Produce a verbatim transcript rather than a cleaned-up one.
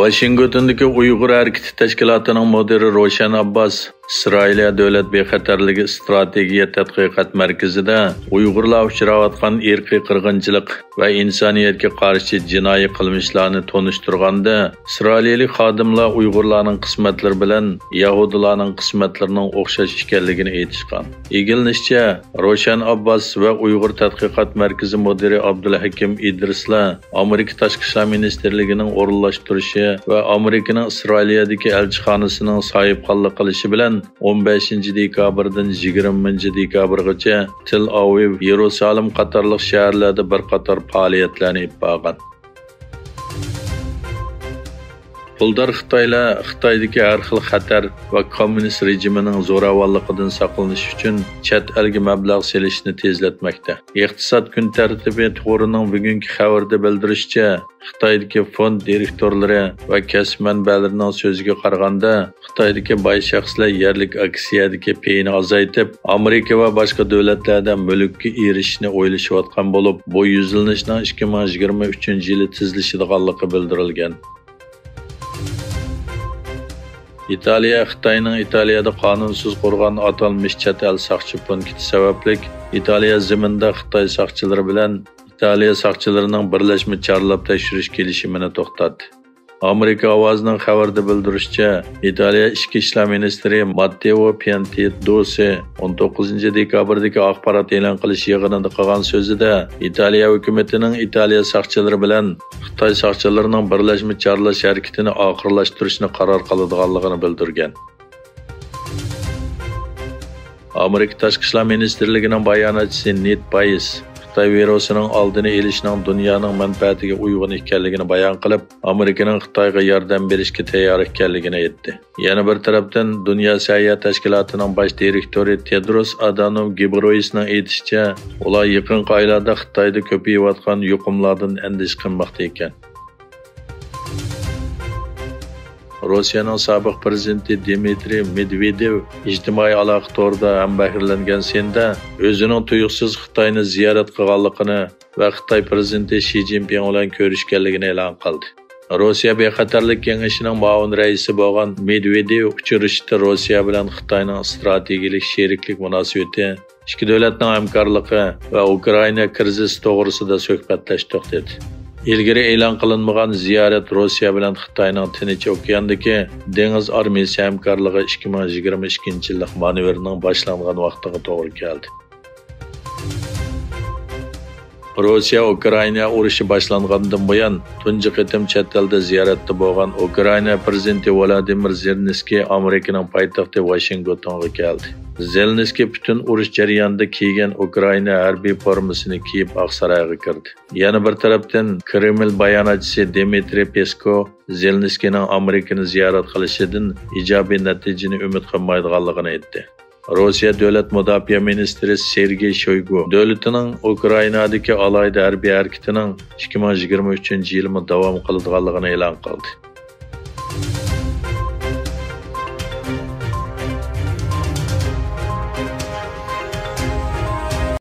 ۋاشىنگتوندىكى ئۇيغۇر ھەرىكىتى تەشكىلاتىنىڭ مۇدىرى روشەن ئابباس ئىسرائىلىيە دۆلەت بىخەتەرلىكى ئىستراتېگىيە تەتقىقات مەركىزىدە ئۇيغۇرلار ئۇچراۋاتقان ئىرقىي قىرغىنچىلىق ۋە ئىنسانىيەتكە قارشى جىنايى قىلمىشلارنى تونۇشتۇرغاندا، ئىسرائىلىيەلىك خادىملار ئۇيغۇرلارنىڭ قىسمەتلىرى بىلەن يەھۇدىيلارنىڭ قىسمەتلىرىنىڭ ئوخشاش ئىكەنلىكىنى ئېيتىشقان. ئىگىلىنىشىچە، روشەن ئابباس ۋە ئۇيغۇر تەتقىقات مەركىزى مۇدىرى ئابدۇلھەكىم ئىدرىسلار ئامېرىكا تاشقى ئىشلار مىنىستىرلىكىنىڭ ئورۇنلاشتۇرۇشى ۋە ئامېرىكىنىڭ ئىسرائىلىيەدىكى ئەلچىخانىسىنىڭ ساھىبخانلىق قىلىشى بىلەن ئون بەشىنچى دېكابىردىن يىگىرمىنچى دېكابىرغىچە تېل ئاۋىۋ، يېرۇسالىم قاتارلىق شەھەرلەردە بىر قاتار پائالىيەتلەرنى ئېلىپ بارغان. پۇلدار خىتايلار خىتايدىكى ھەر خىل خەتەر ۋە كوممۇنىست رېجىمىنىڭ زوراۋانلىقىدىن ساقلىنىش ئۈچۈن چەت ئەلگە مەبلەغ سېلىشنى تېزلەتمەكتە. ئىقتىساد كۈن تەرتىپى تورىنىڭ بۈگۈنكى خەۋىرىدە بىلدۈرۈشىچە، خىتايدىكى فوند دىرېكتورلىرى ۋە كەسىپ مەنبەلىرىنىڭ سۆزىگە قارىغاندا، خىتايدىكى باي شەخسلەر يەرلىك ئاكسىيەدىكى پېيىنى ئازايتىپ، ئامېرىكا ۋە باشقا دۆلەتلەردە مۈلۈككە ئېرىشىشنى ئويلىشىۋاتقان بولۇپ، بۇ يۈزلىنىشنىڭ ئىككى مىڭ يىگىرمە ئۈچىنچى يىلى تېزلىشىدىغانلىقى بىلدۈرۈلگەن. ئىتالىيە خىتاينىڭ ئىتالىيەدە قانۇنسىز قۇرغان ئاتالمىش چەت ئەل ساقچى پونكىتى سەۋەبلىك، ئىتالىيە زېمىنىدا خىتاي ساقچىلىرى بىلەن ئىتالىيە ساقچىلىرىنىڭ بىرلەشمە چارلاپ تەكشۈرۈش كېلىشىمىنى توختاتتى. ئامېرىكا ئاۋازىنىڭ خەۋىرىدە بىلدۈرۈشىچە، ئىتالىيە ئىچكى ئىشلار مىنىستىرى ماتتېئو پيانتېدوسى ئون توققۇزىنچى دېكابىردىكى ئاخبارات ئېلان قىلىش يىغىنىدا قىلغان سۆزىدە، ئىتالىيە ھۆكۈمىتىنىڭ ئىتالىيە ساقچىلىرى بىلەن خىتاي ساقچىلىرىنىڭ بىرلەشمە چارلاش ھەرىكىتىنى ئاخىرلاشتۇرۇشنى قارار قىلىدىغانلىقىنى بىلدۈرگەن. ئامېرىكا تاشقى ئىشلار مىنىستىرلىكىنىڭ باياناتچىسى نېد پايس خىتاي ۋىرۇسىنىڭ ئالدىنى ئېلىشنىڭ دۇنيانىڭ مەنپەئەتىگە ئۇيغۇن ئىكەنلىكىنى بايان قىلىپ، ئامېرىكىنىڭ خىتايغا ياردەم بېرىشكە تەييار ئىكەنلىكىنى ئېيتتى. يەنە بىر تەرەپتىن، دۇنيا سەھىيە تەشكىلاتىنىڭ باش دىرېكتورى تېدروس ئادانوم گېبرېيسىسنىڭ ئېيتىشىچە، ئۇلار يېقىنقى ئايلاردا خىتايدا كۆپىيىۋاتقان يۇقۇملاردىن ئەندىشە قىلماقتا ئىكەن. روسىيەنىڭ سابىق پىرېزىدېنتى دىمىترىي مېدۋېدېۋ ئىجتىمائىي ئالاقە تورىدا ھەمبەھىرلەنگەن سىندا ئۆزىنىڭ تۇيۇقسىز خىتاينى زىيارەت قىلغانلىقىنى ۋە خىتاي پىرېزىدېنتى شى جىنپىڭ بىلەن كۆرۈشكەنلىكىنى ئېلان قىلدى. روسىيە بىخەتەرلىك كېڭىشىنىڭ مۇئاۋىن رەئىسى بولغان مېدۋېدېۋ ئۇچرىشىشتا روسىيە بىلەن خىتاينىڭ ئىستراتېگىيەلىك شېرىكلىك مۇناسىۋىتى، ئىككى دۆلەتنىڭ ھەمكارلىقى ۋە ئۇكرائىنا كىرىزىسى توغرىسىدا سۆھبەتلەشتۇق، دېدى. ئىلگىرى ئېلان قىلىنمىغان زىيارەت روسىيە بىلەن خىتاينىڭ تىنچ ئوكياندىكى دېڭىز ئارمىيىسى ھەمكارلىقى ئىككى مىڭ يىگىرمە ئىككىنچى يىللىق مانېۋىرنىڭ باشلانغان ۋاقتىغا توغرا كەلدى. روسىيە ئۇكرائىنا ئۇرۇشى باشلانغاندىن بۇيان تۇنجى قېتىم چەت ئەلدە زىيارەتتە بولغان ئۇكرائىنا پىرېزىدېنتى ۋولودىمىر زېلېنسكىي ئامېرىكىنىڭ پايتەختى ۋاشىنگتونغا كەلدى. زېلېنسكىي پۈتۈن ئۇرۇش جەريانىدا كىيگەن ئۇكرائىنا ھەربىي فورمىسىنى كىيىپ ئاقسارايغا كىردى. يەنە بىر تەرەپتىن، كرېمل باياناتچىسى دىمىترىي پېسكوۋ زېلېنسكىينىڭ ئامېرىكىنى زىيارەت قىلىشىدىن ئىجابىي نەتىجىنى ئۈمىد قىلمايدىغانلىقىنى ئېيتتى. روسىيە دۆلەت مۇداپىئە مىنىستىرى سېرگېي شويگۇ دۆلىتىنىڭ ئۇكرائىنادىكى ئالاھىدە ھەربىي ھەرىكىتىنىڭ ئىككى مىڭ يىگىرمە ئۈچىنچى يىلىمۇ داۋام قىلىدىغانلىقىنى ئېلان قىلدى.